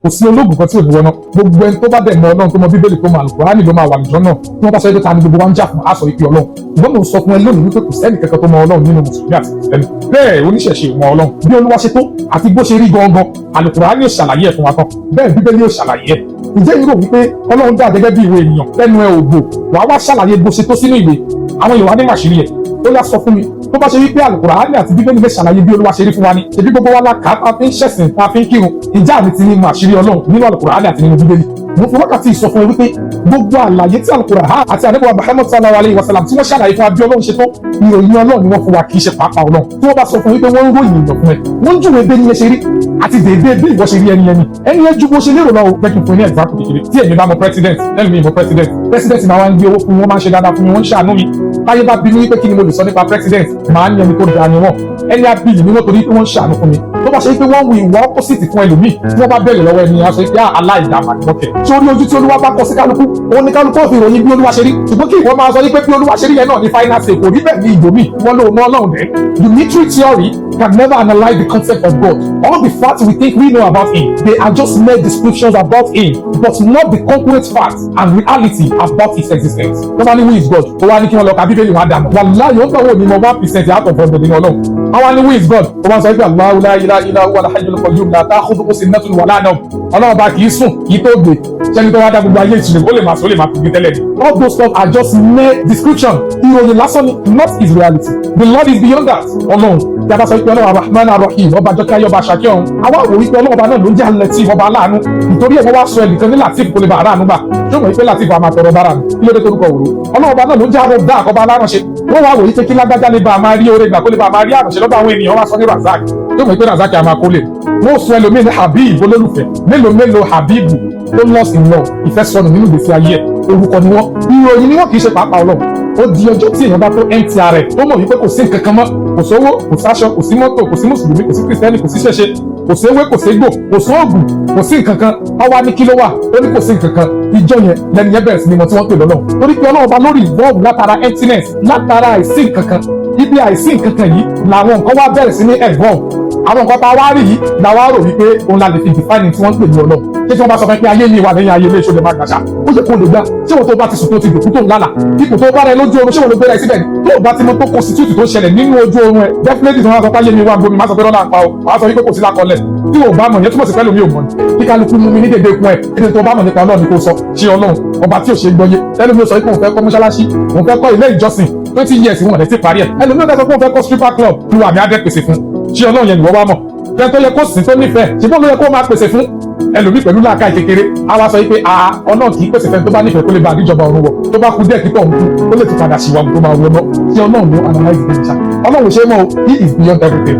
Kò sí ológun kan tí ò ní wọná. Gbogbo ẹni tó bá dẹ̀ mọ Ọlọ́run, tó mọ Bíbélì, tó mọ Àlùkùránì ló máa wà lùjọ́ náà. Tí wọ́n bá sọ pé ta ni gbogbo wa ń jà fún, á sọ ìpè Ọlọ́run. Ṣùgbọ́n mo sọ fún ẹ lónìí wípé kò sẹ́ni kankan tó mọ Ọlọ́run nínú Mùsùlùmí àti Kìrìsìtẹ́nì. Bẹ́ẹ̀ oníṣẹ̀ṣe mọ Ọlọ́run. Bí Olúwa ṣe tó àti bó ṣe rí gangan, Àlùkùránì ò ṣàlàyé ẹ̀ fún wa tán, bẹ́ẹ̀ Bíbélì ò ṣàlàyé ẹ̀. Ǹjẹ́ irú wípé Ọlọ́run dà gẹ́gẹ́ bí ìwé ènìyàn lẹ́nu ẹ ògbò wàá wá ṣàlàyé bó ṣe tó sínú ìwé àwọn èèyàn wá ní màṣírí ẹ̀? Ó yá, sọ fún mi, tó bá ṣe wípé Àlùkùránì àti Bíbélì lè ṣàlàyé bí Olúwa ṣe rí fún wa ni, ṣèbí gbogbo wa la kà á, tá a fi ń ṣẹ̀sìn, tá a fi ń kírun. Ìjà àmì ti ní mọ àṣírí Ọlọ́run nínú Àlùkùránì àti nínú Bíbélì? Mo fi wákàtí sọ fún ẹ wípé gbogbo àlàyé tí Àlùkùránì àti Ànábì wa Muhammad sallallahu alayhi wa sallam tí wọ́n ṣàlàyé fún wa bí Ọlọ́run ṣe tó, ìròyìn Ọlọ́run ni wọ́n fún wa, kì í ṣe pàápàá Ọlọ́run. Tí wọ́n bá sọ fún wípé wọ́n ń ròyìn èèyàn fún ẹ, wọ́n ń júwèé bẹ́ẹ̀ ni ẹ ṣe rí àti dèédé bí ìwọ ṣe rí ẹni ẹni ẹni ẹ ju bó ṣe lérò lọ o. Jẹ́ kí n fún ẹ ní example kékeré. Tí èmi bá mọ president lẹ́nu mi, mọ president, president máa wá ń gbé owó fún mi, wọ́n máa ń ṣe dáadáa fún mi, wọ́n ń ṣàánú mi. Táyé bá bí mi wípé kí ni mo lè sọ nípa president, màá ní ẹni tó dáa ni wọ́n, ẹni abiyì ni wọ́n, torí pé wọ́n ń ṣàánú fún mi. Tó bá ṣe pé wọ́n wu ìwà opposite fún ẹlòmíì, tí wọ́n bá bẹ̀rẹ̀ lọ́wọ́ ẹni, á sọ pé aláìdáàmà ni wọ́n kẹ̀. Sórí ojú tí Olúwa bá kọ sí kálukú, òun ni kálukú ò fi ròyìn bí Olúwa ṣe rí. Ṣùgbọ́n kí ìwọ máa sọ wípé bí Olúwa ṣe rí yẹn náà ní final say, kò rí bẹ́ẹ̀ ní ìjòmí wọn ló mọ Ọlọ́run dẹ́. The literary theory can never analyze the concept of God. All the facts we think we know about him, they are just mere descriptions about him, but not the concrete facts and reality about his existence. Tó bá ní who is God, ó wá ní kí wọ́n lọ ka Bíbélì, wọn á dànù. Wàláyé, ó gbàwó ní mọ 1% out of 100 nínú Ọlọ́run. Àwọn ní who is God, ó máa ń sọ pé Allahu la ilaha illa huwa al-hayyul qayyum la ta'khudhuhu sinatun wala nawm. Ọlọ́run bá kì í sùn, kì í tó gbé. Sẹ́ni tó wá dá gbogbo ayé ìṣẹ̀lẹ̀, ó lè máa sọ, ó lè máa fi gbé tẹ́lẹ̀ ni. All those stuff are just mere description. Ìròyìn lásán ni, not his reality. The Lord is beyond that. Ọlọ́run tí a bá sọ pé Ọlọ́run Arahman Arahim, ọba àjọkẹ́ ayé, ọba àṣàkẹ́ ọ̀hún, àwa wò wípé Ọlọ́run ọba náà ló ń jẹ́ Alatif, ọba aláàánú. Ìtorí ẹ̀ wọ́n wá sọ ẹnìkan ní Latif kó lè bá aráàánú gbà. Ṣé wọ́n wípé Latif àmà tọrọ bára mi? Kí ló dé torúkọ òru? Ọlọ́run ọba náà ló ń jẹ́ Arọ̀dá, ọba aláránṣe. Wọ́n wá wò wípé kí lágbájá lè bá a máa rí oore gbà, kó lè bá a máa rí àránṣe lọ́dọ̀ àwọn ènìyàn, wá sọ ní Razak. Ṣé wọ́n wípé Razak àmà kó lè wọ́n sọ ẹlòmíì ní Habib, olólùfẹ́? Mélòó mélòó Habibu tó lost in love, ìfẹ́ sọnù nínú ìgbésí ayé ẹ̀? Orúkọ ni wọ́n, ìròyìn ni wọ́n, kì í ṣe pàápàá Ọlọ́run. Ó di ọjọ́ tí èèyàn bá tó empty ara ẹ̀, tó mọ̀ wípé kò sí nǹkan kan mọ́, kò sówó, kò sáṣọ, kò sí mọ́tò, kò sí Mùsùlùmí, kò sí Kìrìsìtẹ́nì, kò sí ṣẹ̀ṣe, kò séwé, kò ségbò, kò sóògùn, kò sí nǹkan kan, ọwá ní kí ló wà, ó ní kò sí nǹkan kan. Ìjọ yẹn lẹni yẹn bẹ̀rẹ̀ sí ni mo tí wọ́n pè lọ́lọ́run, torí pé Ọlọ́run bá lórí evolve látara emptiness, látara àìsí nǹkan kan. Ibi àìsí nǹkan kan yìí làwọn nǹkan wá bẹ̀rẹ̀ sí ní evolve. Àwọn nǹkan tá a wá rí yìí la wá rò wípé òun la lè fi define tí wọ́n ń pè ní Ọlọ́run. Ṣé tí wọ́n bá sọ fún ẹ pé ayé mi wà lẹ́yìn ayé, ilé ìṣòlè máa gbàṣà? Ó yẹ kó lè gbà. Ṣé wọ́n tó bá ti sùn, tó ti dòkú, tó ń lálà, ipò tó bá rẹ lójú oorun, ṣé wọ́n ló gbéra ẹ síbẹ̀ ni? Tó o bá ti mọ tó constitute tó ń ṣẹlẹ̀ nínú ojú oorun ẹ, definitely tí wọ́n á sọ pé ayé mi wà gbomi, má sọ pé rọ́nà àpá o, wàá sọ wípé kò sí lákọọ́lẹ̀. Tí o bá mọ̀ yẹn, túmọ̀ sí pẹ́lú mi ò mọ̀ ní kí kálukú mú mi ní dédé ikun ẹ̀. Ẹni tó bá mọ̀ nípa Ọlọ́run ni kò sọ. Ṣé Ọlọ́run ọba tí ò ṣe gbọ́yé? Ẹlòmíì sọ pé òun fẹ́ kọ́ mọ́ṣáláṣí, òun fẹ́ kọ́ ilé ìjọsìn, 20 years wọn ò ti parí ẹ̀. Ẹlòmíì sọ pé òun fẹ́ kọ́ stripper club, lu àmì adẹ́ pèsè fún. Ṣé Ọlọ́run yẹn ni wọ́n wá mọ̀? Fẹ́ tó yẹ kó sìn, tó nífẹ̀ẹ́, ṣùgbọ́n ló yẹ kó máa pèsè fún ẹlòmíì pẹ̀lú làákàyè kékeré. Á wá sọ pé a Ọlọ́run kì í pèsè fẹ́ tó bá nífẹ̀ẹ́, kó lè bá àdíjọba ọ̀run wọ̀. Tó bá kú díẹ̀ kí tọ̀hún kú, ó lè tún padà ṣìwà tó máa wọ náà. Ṣé Ọlọ́run ló analyze the nature? Ọlọ́run ṣe é mọ́ o. He is beyond everything.